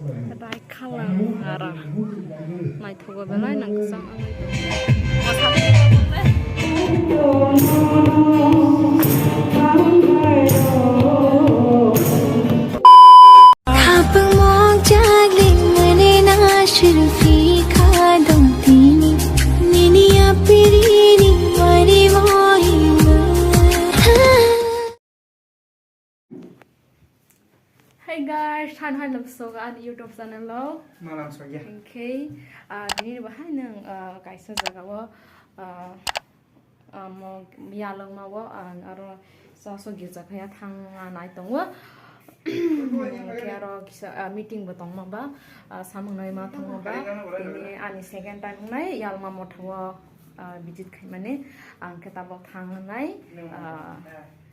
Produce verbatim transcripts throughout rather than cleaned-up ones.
Rai khalang ara. Naithogo belai nang kwchang wngwi tongo. Khapang mok jagling mane na shurfi kha dong tini. Nini apiri ni mari mohi ma. Hey guys, thanhai lamsogo ani YouTube channel o. Malam sogya. Okay, ah, tini bo hai nang, ah, kaisa jaga o, ah, ah, mo yalwng ma o, ah, aro saso girja phaya thang nai tongo. Hwnkhe aro kisa, ah, meeting bo tongma ba, ah, samung nai ma thangma ba. Tini ani second time nai Yalma motha o, ah, visit khaimani. Ang khe tabok thangnai, ah,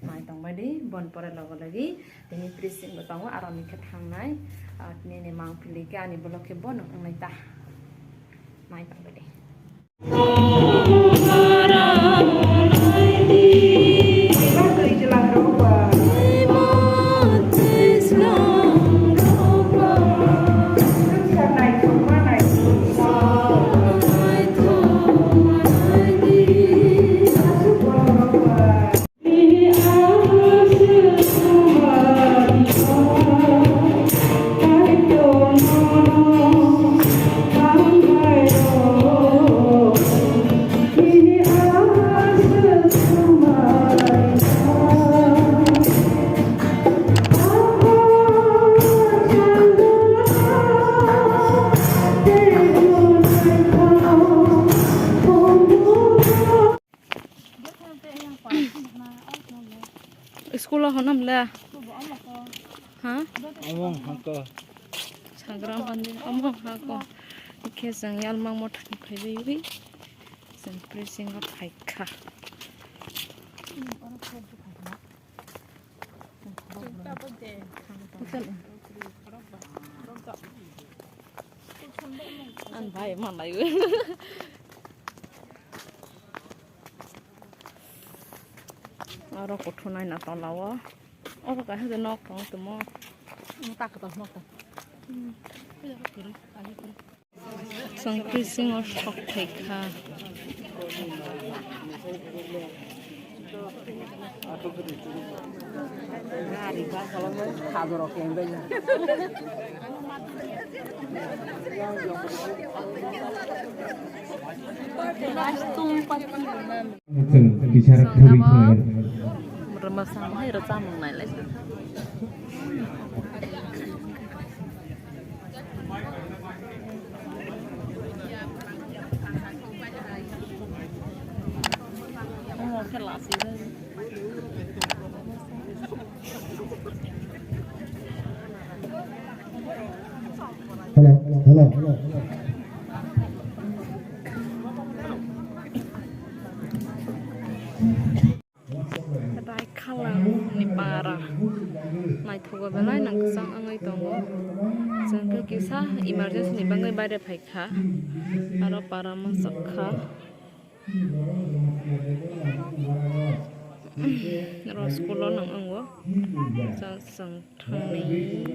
Nai tongbai di, bon pore logo logi. Tini preaching bo tongo, aro ni khe thangnai. Ah, nini mang pili khe ani bolok khe bo nang wngnai ta. Nai tongbai di. School o honam le? Ha? Omo hako. Sagra mandi omo hako. Khe jang yalmang mothani phaibai wi. Jang preaching o phaikha. Ang bai manai. Aro kuthunai na tola o. Oro kaisa de nok tong tongmo. Ang tak tong nok tong. Chwng preaching o sok phaikha. Chwng kisa rwchapmung nailai. Hello, hello. Bai khalang ni para. Naithogo belai nang kwchang wngwi tongo. Chwng khe kisa emergency ni bagwi baire phaikha. Aro para masa kha. Aro school o nang wngo. Chwng thangni.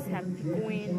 Sub queen.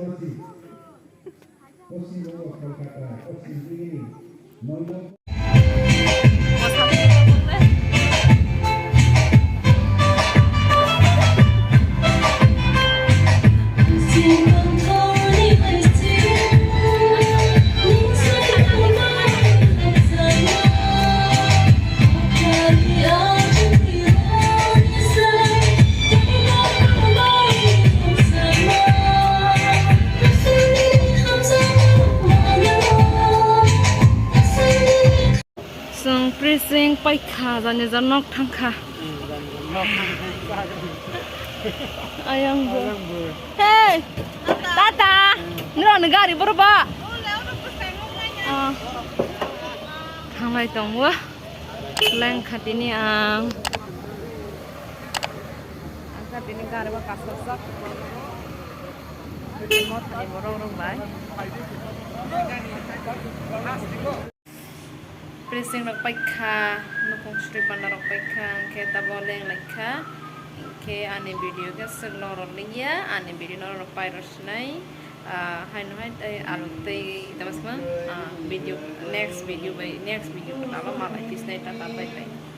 Chwng preaching paikha, jani jan nok thangkha. Ayang bo. Hey! Tata! Nirok ni gari boro ba? Ah. Thanglai tongo. Lengkha tini ang. Ang kha tini gari bo kasajak. Mothani borok rok bai. Preaching rok paikha, nukung suri panda rok paikha, hwnkhe tabok leng laikha. Khe ani video khe swk norok liya, ani video norok pairok sinai, ah, haino hai tei aro tei tei basma, ah, video, next video bai, next video kwtal o malai phi sinai, tata bye bye.